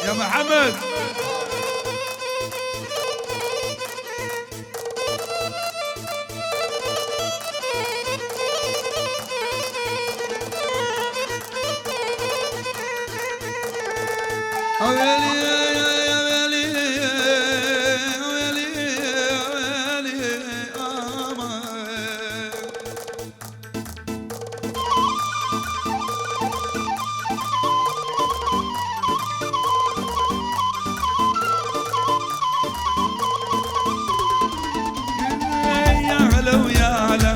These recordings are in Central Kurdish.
يا محمد. ويلي يا ويلي يا ويلي يا ويلي آمان. يا هلا ويا هلا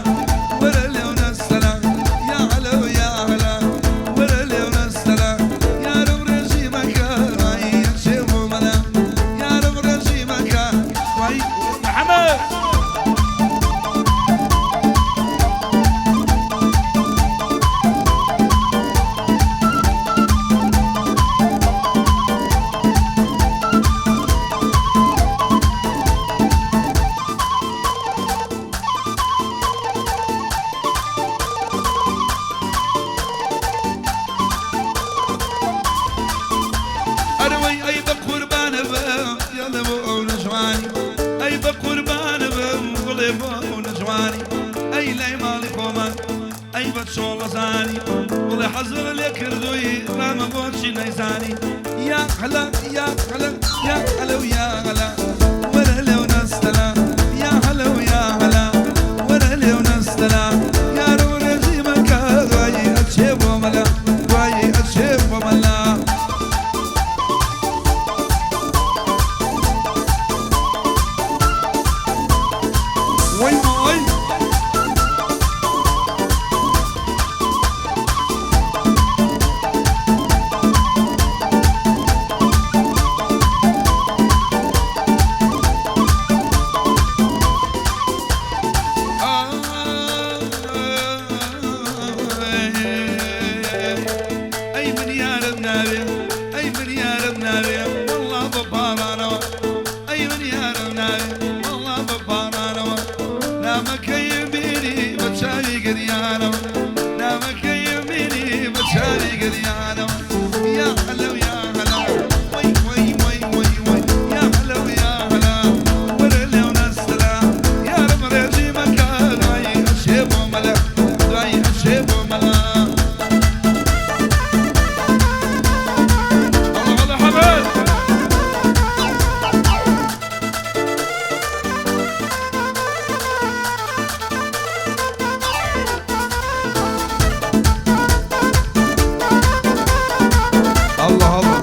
ورا لون السلام، يا هلا ويا هلا ورا لون السلام، يا رب رجيمك راي شيبو ملا، يا رب رجيمك واي محمد. ئەرەوەی ئەی بە قوربانە بم یاڵێ بۆ ئەو نەجوانی، ئەی بە قوربانە بم گوڵێ بۆ ئەو نەجوانی، ئەی لای ماڵی خۆمان ئەی بە چۆڵەزانی، گوڵێ حەزر لێ کردووی ڕامە بۆچی نەیزانی. یا هەلا یا هەلا یا هەلە و یا هەلا وەرە لێو نەستەلا، یا هەلە و یا هەلا وەرە لێو نەستەلا، یارە و ڕێژیمەکە دوایی ئەچێ بۆ مەلا، دوایی ئەچێ بۆ مەلا. وای وای ئەی من یارم ناوێ، ئەی من یارم ناوێ وەڵا بە پاڕانەوە، ئەی من یارم ناوێ وەڵا بە پاڕانەوە، نامەکەی بینی بە چاوی گریانەوە، نامەکەی بینی بە چاوی گریانەوە. یا هەلە و یا هەلا وەی وەی وەی وەی وەی، یا هەلە و یا هەلا وەرە لێو نەستەلا، یارم ڕێژیمەکە دوایی ئەچێ بۆ مەلا، دوایی ئەچێ بۆ مەلا. الله الله حمد. الله الله.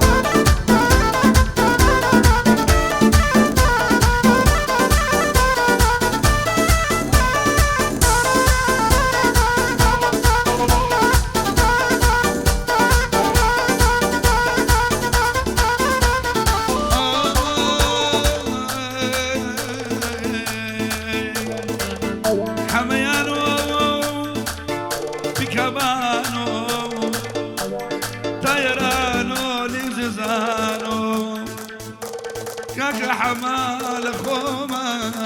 حەمەیانۆ پیکابانۆ تایرانۆ لیززانۆ کاکە حەما لە خۆمانۆ،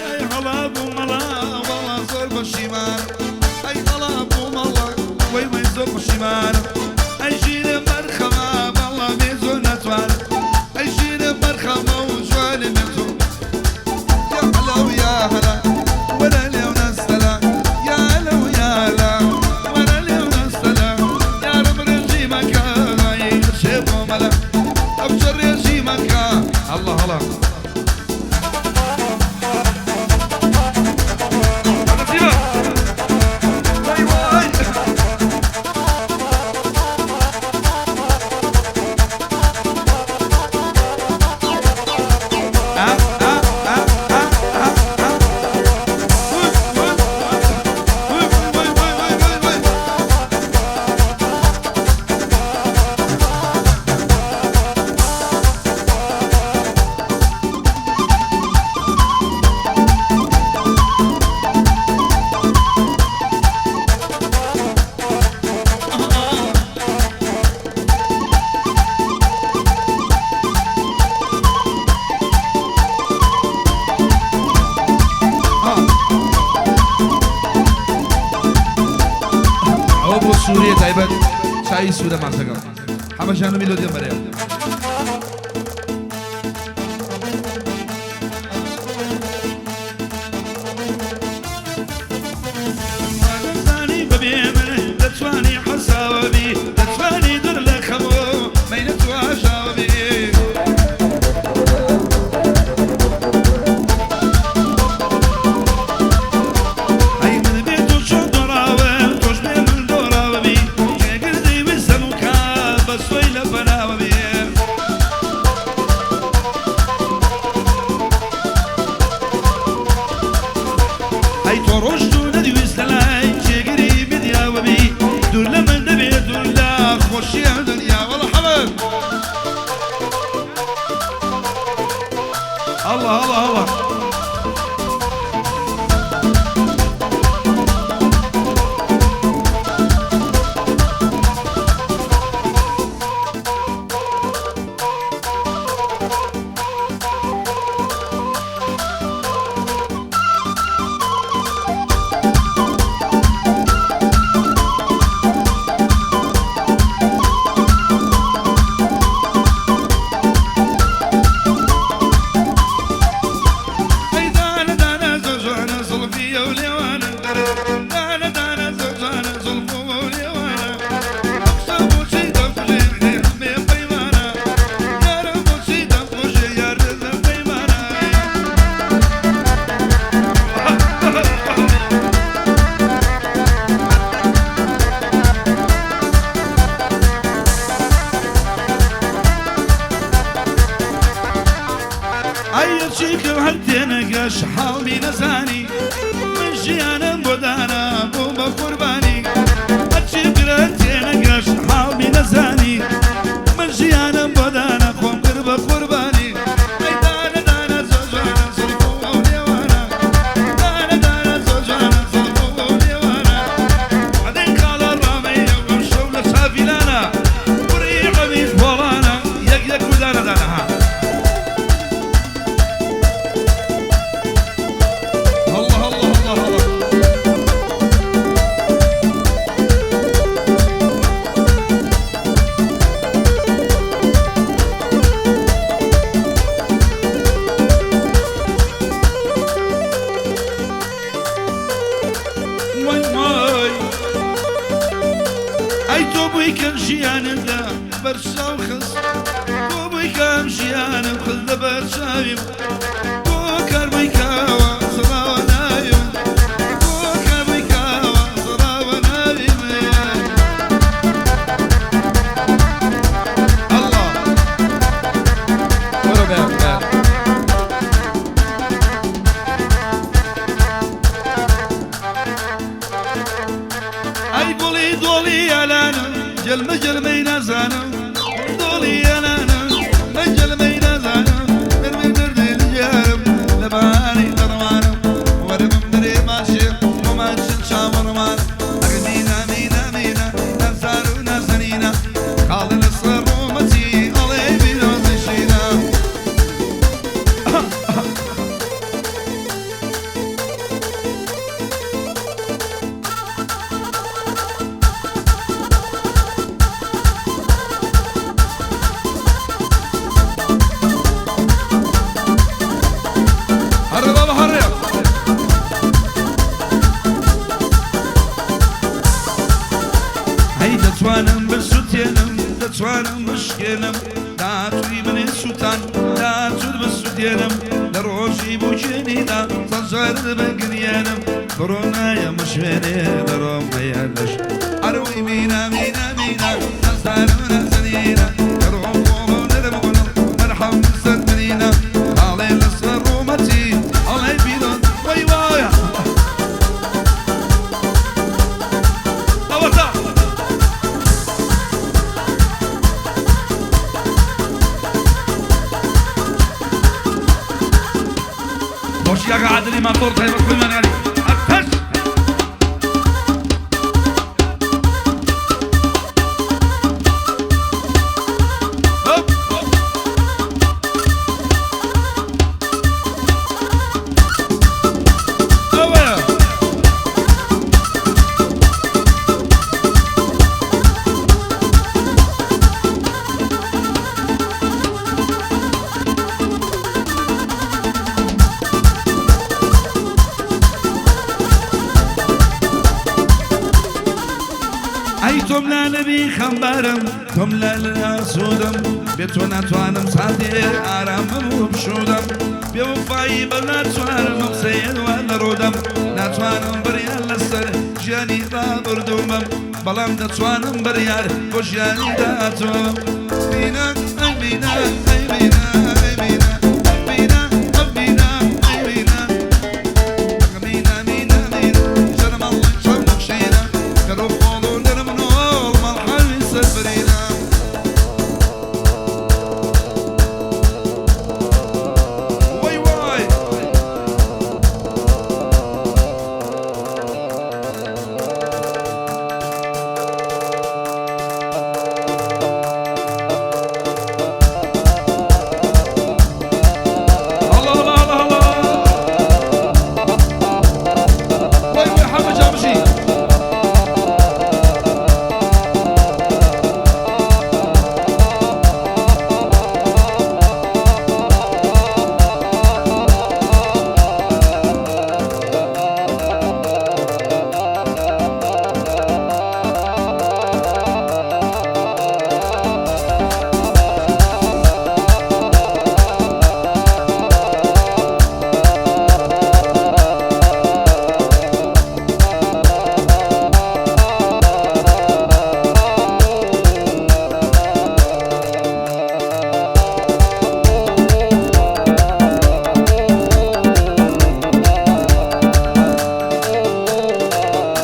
ئەی هەڵا بوو مەڵا وەڵا زۆر بەشیمان، ئەی هەڵا بوو مەڵا وەی وەی زۆر بەشیمان، ئەی ژیرە بەرخەمە بەڵا بێ زۆر ناتوان، ئەی ژیرە بەرخەمە و جوانە بێتۆ. يا هلا ويا هلا ولا لو نستلا، يا هلا ويا هلا ولا لو نستلا، يا رب رجيمك. سووریە تایبەت چای سوورە ماسەکەم حەمە ژانە میلۆدیەم بەرەیە. دەتوانی بەبێ من دەتوانی حەساوە بی دەتوانی دوور لە خەمۆ مەینەت و ئاژاوە بی. ئەی من بێ تۆ چۆن دۆڕاوم تۆش بێ من دۆڕاوە بی جێگردی ویستم و کا بەسۆی لە پەناوە بی. ئەی تۆ ڕۆشت و نەدویست لە لای جێگری بدیاوە بی دوور لە من دەبێ دوور لە خۆشی ئەم دنیا. وەڵا حەمەد الله الله الله. ئەی دانە دانە زۆر جوانە زوڵفیە و لێوانە دانە دانە زۆر جوانە زوڵف و لێوانە قسە بۆچی دەمکوژێ هەمێ پەیمانە یارم بۆچی دەمکوژێ یار دەزم پەیمانە. ئەی چیکم هەر تێنەگەش حاڵی نەزانی من ژیانم بۆ دانا بوو بە قوربانی. هەرچی بگرە تێنەگەش حاڵی نەزانی من ژیانم بۆ دانا خۆم کرد بە قوربانی. ئەی دانە دانە زۆر جوانە زوڵف و لێوانە دانە دانە زۆر جوانە زوڵف و لێوانە وعدەی خاڵە ڕامەیە ئەم شەو لە چاڤیلانە کوڕی عەمیش بۆڵانە یەک یەک و دانە دانە ها. الله الله الله الله. وای وای ئەی تۆ بووی کەم ژیانم لە بەرچاو خست تۆ بووی کەم ژیانم خست لە بەرچاویم تۆ کار بووی کاوە زڕاوە ناویم تۆ کار بووی کاوە زڕاوە ناویم. الله وەرە بەیان بەیان. ئەی گوڵی دۆڵی یالانم جەلمە جەلمەی نازانم دۆڵی یالانم من جەلمەی نازانم دەرمێ دەردێ لجارم لەباری دەڕوانم وەرە بم دەرێ ماشێ بۆمان چن چاوەڕوان. ئەگە مینا مینا مینا نازار و نازەنینە خاڵی لەسەر ڕوومەتی ئەڵێ بیرۆزشینە. هەڕێ بابا هەڕێ. ئەی دەتوانم بسووتێنم دەتوانم بشکێنم داهاتووی منێ سووتان داهاتووت بسووتێنم لە ڕۆژی بووکێنیدا سەجارت بگریێنم بڕۆ نایەمە شوێنێ دەڕۆم هەیە لەش ئەرۆی مینا مینا مینا نازدارم نازەنینە دەڕۆم خۆمە و نەرم گوڵم مەرحەم لەسەر منینە ئاڵێ لەسەر ڕوومەتی ئەڵێ بیرۆن وەی وایە. ئەوەتا بۆشی کاکە عادلی ماتۆر تایبەت خۆیمان عەلی ئەتەش. هەپ. ئەوەیە. یاری خەمبارم تۆم لە ئاسوودم بێ تۆ ناتوانم ساتێ ئارامم و بشوودەم بێوەفایی بە ناتوانم قسەیەت وا لە ڕوودەم ناتوانم بڕیار لەسەر ژیانی ڕابردوومم بەڵام دەتوانم بڕیار بۆ ژیانی داهاتووم. بینا ئەی بینا ئەی بینا ئەی بینا بینا بینا ئەی بینا بینا بینا بینا جەرم ئەڵڵە چەمک شینە کەڕ و خۆڵ و نەرم نۆڵ مەڵحەوی سەربرینە. وای وای الله الله الله الله وای وای حمد جامجی.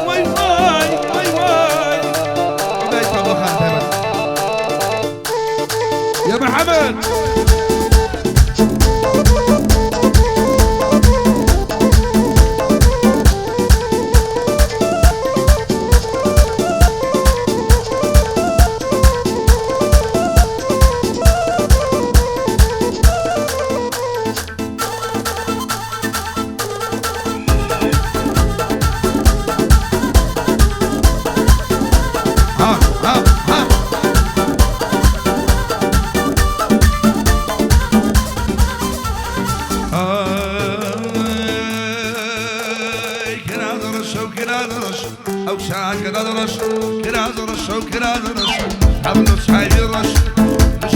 وای وای وای وای ئەو تابلۆخان تایبەت. يا محمد. ها ها ها ئای کراز ڕەشە و کراز ڕەش ئەو شاکراز ڕەش کراز ڕەشە و کراز ڕەش حەبل و چاوی ڕەش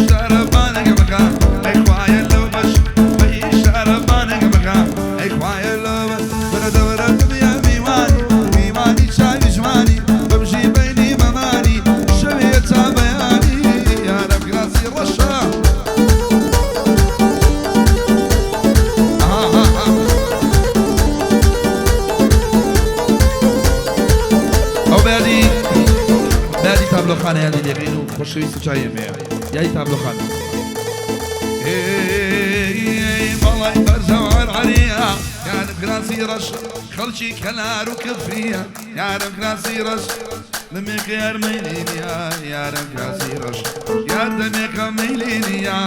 شارەبانێکە بکە ئەی خوایە لەو بەش ئەی شارەبانێکە بکە ئەی خوایە لەو بەش بەرە دەوەرە دنیا میوانی میوانی چاوی جوانی بمژی بەینی مەمانی شەوێ تا بەیانی یارم کراسی ڕەشە. ئاها ها ها ئەو بەیادی بەیادی تابلۆخانە یادی لێکەین و خۆشەویست و چای ئێمەیە یادی تابلۆخانە. بەڵای بەرزەوار عەریە یارم کراسی ڕەش خەڵکی کەلار و کفریە یارم کراسی ڕەش دەمێکە یار مەیلینیە یارم کراسی ڕەش یار دەمێکە مەیلینیە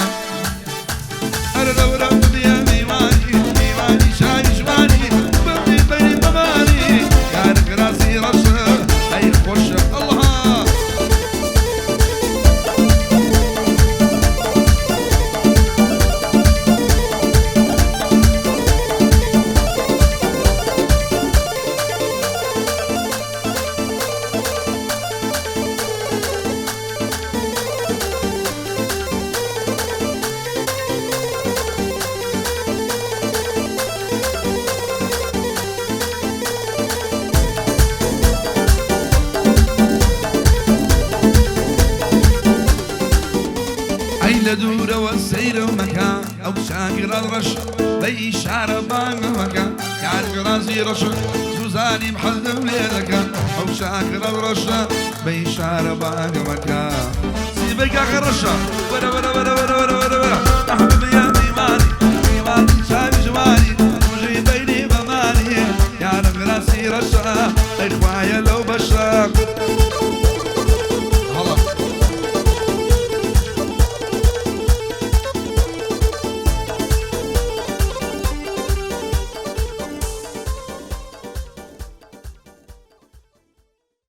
ئەرە دەورە دنیا میوانی میوانی شاری جوانی بەمجی بەری بەمانی یارم کراسی ڕەش ئەی خۆشە ئەڵڵا. ئەی لە دوورەوە سەیرە مەکە ئەو شاگران ڕەش بەی شارە بانگەمەکە یارگرازی ڕەشە سوزانیم حەزم لێ دەکە ئەو شاگران ڕەشە بەی شارە بانگەمەکە سیبەی کاکە ڕەشە وەرە وەرە وەرە وەرە وەرە وەرە وەرە.